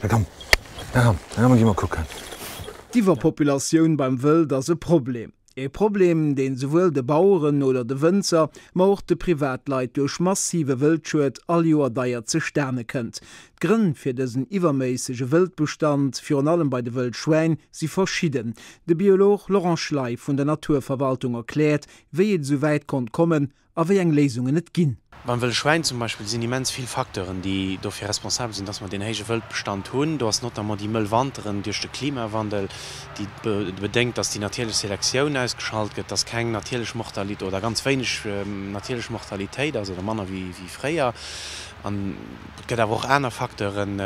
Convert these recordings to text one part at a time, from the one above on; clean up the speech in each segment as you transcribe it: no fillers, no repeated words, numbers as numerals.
Da komm, da komm, da komm, gi mer kucken. D'Iwwerpopulatioun beim Wëld ass e Problem. E Problem, deen souwuel de Baueren oder de Wënzer, ma och de Privatleit duerch massive Wëldschued all Joer deier zestane kënnt. D'Grënn fir dësen iwwerméissege Wëldbestand, virun allem bei de Wëldschwäin, si verschidden. De Biolog Laurent Schley vun der Naturverwaltung erkläert, wéi et esou wäit konnt kommen a wéi eng Léisungen et ginn. Beim Wëlle Schwäin zum Beispill sinn immens vill Facteuren, déi dofir responsabel sinn, dass mer deen héije Wëldbestand hunn. Do ass notamment déi mëll Wanteren duerch de Klimawandel, déi bedéngt, dass déi natierlech Selektioun ausgeschalt gëtt, dass keng natierlech Mortalitéit oder ganz wéineg natierlech Mortalitéit ass oder manner wéi fréier. An et gëtt awer och aner Facteuren,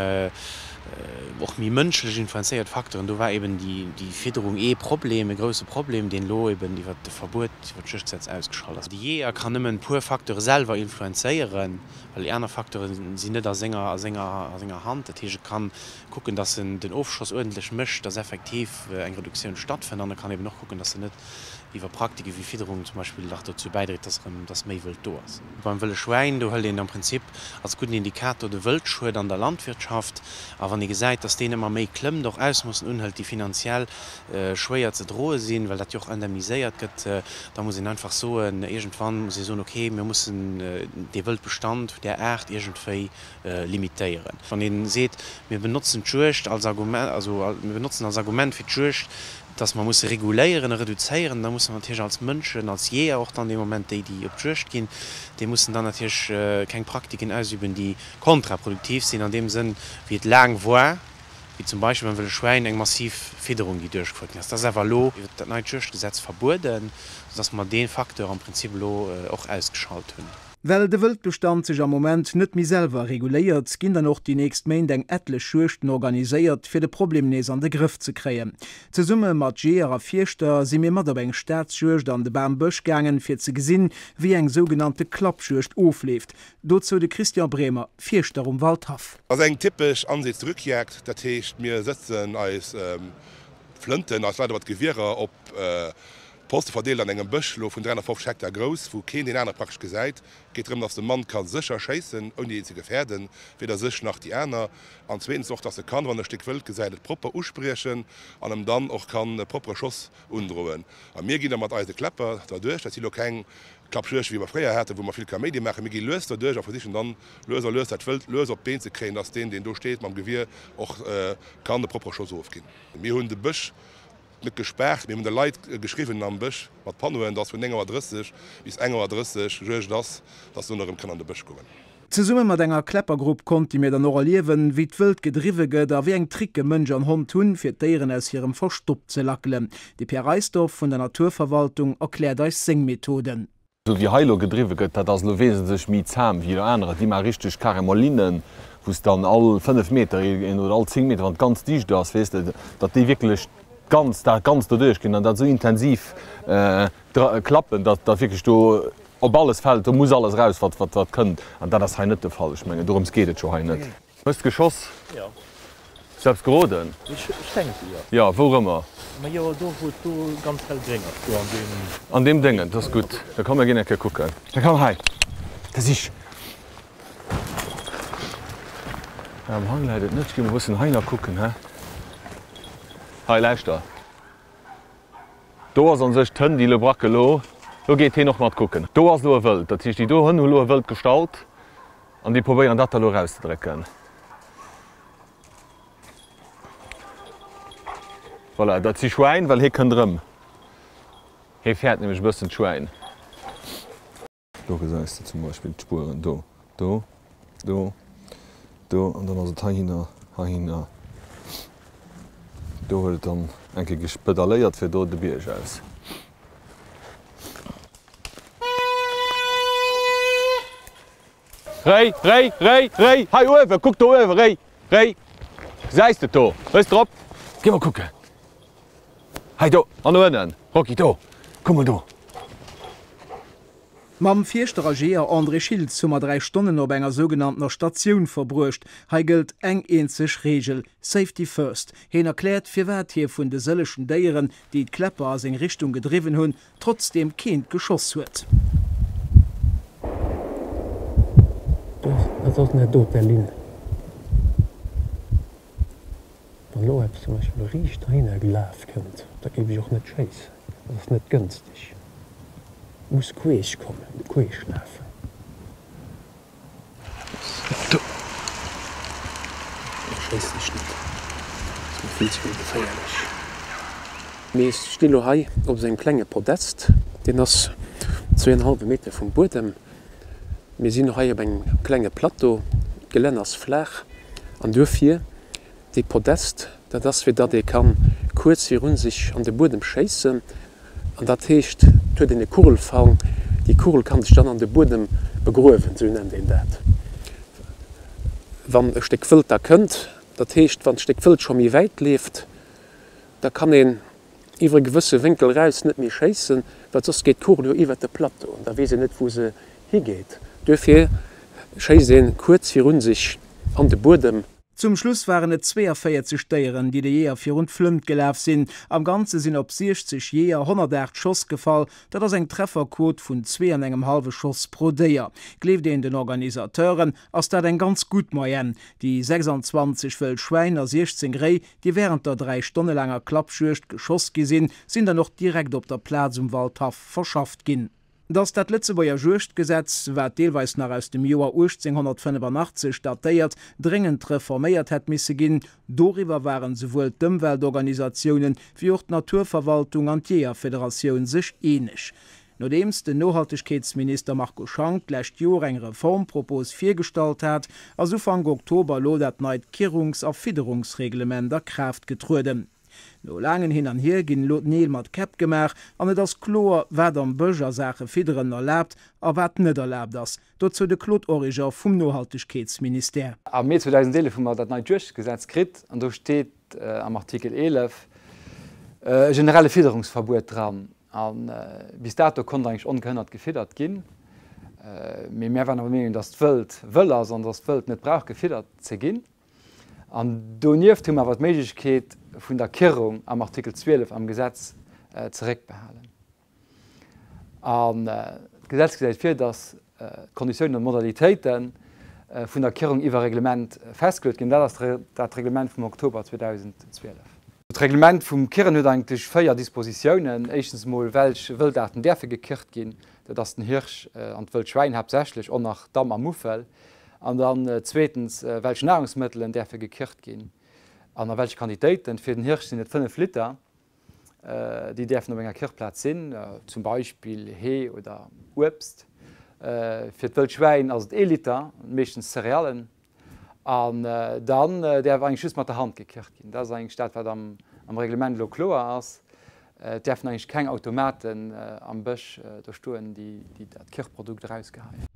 och méi mënschlech influenzéiert Facteuren. Do war eben déi Fidderung ee Problem, e grousse Problem, deen elo eben iwwert de Verbuet, iwwert d'Juegdgesetz ausgeschalt ass. De Jeeër kann nëmmen e puer Facteure selwer influenzéieren, well déi aner Facteure sinn net a senger, a senger, a senger Hand. Dat heescht, e kann kucken, datt en den Ofschoss uerdentlech mécht, datt effektiv eng Reduktioun stattfënnt an e kann eben och kucken, datt en net iwwer Praktike wéi Fidderung zum Beispill nach dozou bäidréit, datt erëm, datt méi Wëld do ass. Beim wëlle Schwäin, do hëlt een am Prinzip als gudden Indikator de Wëldschued an der Landwirtschaft a wann ee gesäit, datt deen ëmmer méi klëmmt, och Ausmoossen unhëlt, déi finanziell schwéier ze droe sinn, well dat jo och indemniséiert gëtt, da muss een einfach soen, iergendwann muss ee soen, okay, mir mussen dee Wëldbestand vun där Aart iergendwéi limitéieren. Wann ee seet, mir benotzen d'Juegd als Argument, also mir benotzen als Argument fir d'Juegd, datt mer musse reguléieren a reduzéieren, da musse mer natierlech als Mënschen, als Jeeër och dann dee Moment, déi, déi op d'Juegd ginn, déi mussen dann natierlech keng Praktiken ausüben, déi kontraproduktiv sinn an deem Sënn, wéi et laang war. wéi zum Beispill beim wëlle Schwäin, eng massiv Fidderung, déi duerchgefuert ginn ass. Dat ass awer elo iwwert dat neit Juegdgesetz verbueden, soudass mer dee Facteur am Prinzip elo och ausgeschalt hunn. Well de Wëldbestand sech am Moment net méi selwer reguléiert, ginn dann och déi nächst Méint eng etlech Juegten organiséiert, fir de Problem nees an de Grëff ze kréien. Zesumme mat Jeeër a Fierschter si mir mat op eng Staatsjuegd an de Bambësch gaangen, fir ze gesinn, wéi eng sougenannte Klappjuegd ofleeft. Dozou de Christian Bremer, Fierschter um Waldhaff. Ass eng typesch Ansetzrückjagd, dat heescht mir sëtzen eis Flënten, eis Leit mat Gewierer op Poste verdeelt an engem Bësch, lo vun 350 Hektar grouss, wou keen deen anere praktesch gesäit. Et geet drëm, dass de Mann ka sécher schéissen, ouni een ze gefäerden, weder sech nach déi aner. An zweetens och, dass e kann, wann e Stéck Wëld gesäit, et propper uspriechen an em dann och kann e proppere Schoss undroen. A mir ginn da mat eise Kläpper derduerch, dat si lo keng Klappjuegd wéi mer fréier haten, wou mer vill Kaméidi maachen. Mir gi lues derduerch a versichen dann lues a lues dat Wëld lues op d'Been ze kréien, dass deen, deen do steet mam Gewier, och kann e proppere Schoss ofginn. Mir hunn de Bësch net gespaart, mir hunn de Leit geschriwwen am Bësch mat Panneauen, dass vun 9 Auer 30 bis eng Auer 30 Juegd ass, dass se dono erëm kënnen an de Bësch goen. Zesumme mat enger Kläppergrupp konnte mir dann och erliewen, wéi d'Wëld gedriwwe gëtt a wéi eng Tricke Mënsch an Hond hunn, fir d'Déieren aus hirem Verstopp ze lackelen. De Pierre Reisdorff vun der Naturverwaltung erkläert eis seng Methoden. Esou wéi hei elo gedriwwe gëtt, dat ass elo wesentlech méi zam wéi elo anerer. Déi maache richteg carrément Linnen, wou s dann all 5 Meter een oder all 10 Meter, wann et ganz dicht ass, weess de, datt déi wierklech ganz, dat Ganzt do duerchginn an dat esou intensiv klappen, datt wierklech do Op alles fällt, do muss alles eraus wat wat kënnt. An dat ass hei net de Fall. Ech mengen, dorëms geet et jo hei net. Hues de geschoss? Jo. Selbst geroden? Ech denken, jo. Jo, wourëmmer? Majo, do wou et do ganz hell gréng ass, do an deem. An deem Déngen, dat ass gutt. Da komm, mir ginn eng Kéier kucken. Da komm hei, da sich. Am Hang läit et net. Ech gi mol e bëssen hei nach kucken, hä? Hei, lauschter. Do ass an sech d'Hënn, déi elo bracke lo. Do geet hien och mat kucken. Do ass elo e Wëld. Dat heescht, déi do Hënn hu lo e Wëld gestallt an déi probéieren dat da lo erauszedrécken. Voilà, dat si Schwäin, well hie kënnt erëm. Hie fäert nämlech e bëssen d'Schwäin. Do gesäis de zum Beispill d'Spueren, do, do, do, do an dann ass et heihinner, heihinner. Do huet et dann eng Kéier gespedalléiert fir do de Bierg aus. Réi, Réi, Réi, Réi, hei uewen, kuck do uewen, Réi, Réi, gesäis de et do? Hues drop? Gi mol kucken. Hei do, an do ënnen, Rocky, do, kuck mol do. Mam Fierschter a Jeeër André Schiltz hu mer 3 Stonnen op enger sougenanntener Statioun verbruecht. Hei gëllt eng eenzeg Reegel, Safety first. Heen erkläert, firwat hie vun de sëllechen Déieren, déi d'Kläpper a seng Richtung gedriwwen hunn, trotzdeem keent geschoss huet. Dat ass net do d'Linn. Wann elo eppes zum Beispill riicht heihinner gelaf kënnt, da géif ech och net schéissen. Dat ass net gënstig. Et muss queesch kommen, queesch lafen. Do schéissen ech net, dat ass mir vill ze vill geféierlech. Mee ech stinn elo hei op esou engem klenge Podest, deen ass zwee an e hallwe Meter vum Buedem. Mir sinn hei op engem klenge Plateau, d'Gelänn ass flaach an duerfir dee Podest, dat ass fir datt ee ka kuerz virun sech an de Buedem schéissen an dat heescht, et huet een e Kugelfang, déi Kugel kann sech dann an de Buedem begruewen, esou nennt een dat, wann e Stéck Wëld da kënnt. Dat heescht, wann d'Stéck Wëld scho méi wäit leeft, da kann een iwwer e gewësse Wénkel eraus net méi schéissen, well soss geet d'Kugel jo iwwert de Plateau an da weess een net wou se higeet. Duerfir schéisst een kuerz virun sech an de Buedem. Zum Schluss waren et 42 Déieren, déi de Jeeër virun d'Flënt gelaf sinn. Am Ganze sinn op 60 Jeeër 108 Schoss gefall. Dat ass eng Trefferquot vun zwee an engem hallwe Schoss pro Déier. Gleeft een den Organisateuren, ass dat eng ganz gutt Moyenne. Déi 26 wëll Schwäin a 16 Réi, déi wärend der 3 Stonne laanger Klappjuegd geschoss gi sinn, sinn dann och direkt op der Plaz um Waldhaff verschafft ginn. Datt dat Lëtzebuerger Juegdgesetz, wat deelweis nach aus dem Joer 1885 datéiert, dréngend reforméiert hätt misse ginn, doriwwer waren souwuel d'Ëmweltorganisatiounen, wéi och d'Naturverwaltung an d'Jeeërfederatioun sech eeneg. Nodeems den Nohaltegkeetsminister Marco Schank d'lescht Joer eng Reformpropos virgestallt hat, ass Ufank Oktober elo dat neit Kirrungs a Fidderungsreglement a Kraaft getrueden. No laangen Hin an Hier ginn elo Neel mat Käpp gemaach an et ass kloer, wat am Bësch a Saache Fidderen erlaabt a wat net erlaabt ass. Dozou de Claude Origer vum Nohaltegkeetsministère. Am Mee 2011 hu mer dat neit Juegdgesetz kritt an do steet am Artikel 11 e generelle Fidderungsverbuet dran. A bis dato konnt eigentlech ongehënnert gefiddert ginn. Mee mär waren awer der Meenung, datt d'Wëld wëll ass an datt d'Wëld net brauch gefiddert ze ginn. An donieft hu mer awer d'Méiglechkeet vun der Kirrung am Artikel 12 am Gesetz zeréckbehalen. An d'Gesetz gesäit vir, datt d'Konditiounen an d'Modalitéite vun der Kirrung iwwer Reglement festgeluet ginn. Dat ass dat Reglement vum Oktober 2012. D'Reglement vum Kirren huet eigentlech 4 Dispositiounen. Éischtens emol, welch Wëldaarten däerfe gekirrt ginn. Dat ass den Hirsch an d'Wëldschwäin haaptsächlech, och nach Damm a Muffel. An dann zweetens, welch Nahrungsmëttelen däerfe gekirrt ginn an a welche Quantitéiten. Fir den Hirsch sinn et 5 Liter. Déi däerfen op enger Kirchplaz sinn, zum Beispill Hee oder Uebst. Fir d'wëllt Schwäin ass et ee Liter, meeschtens Céréallen. An dann däerf eigentlech just mat der Hand gekircht ginn. Dat ass eigentlech dat, wat am Reglement elo kloer ass. Et däerfen eigentlech keng Automaten am Bësch do stoen, déi dat Kirchprodukt erausgeheien.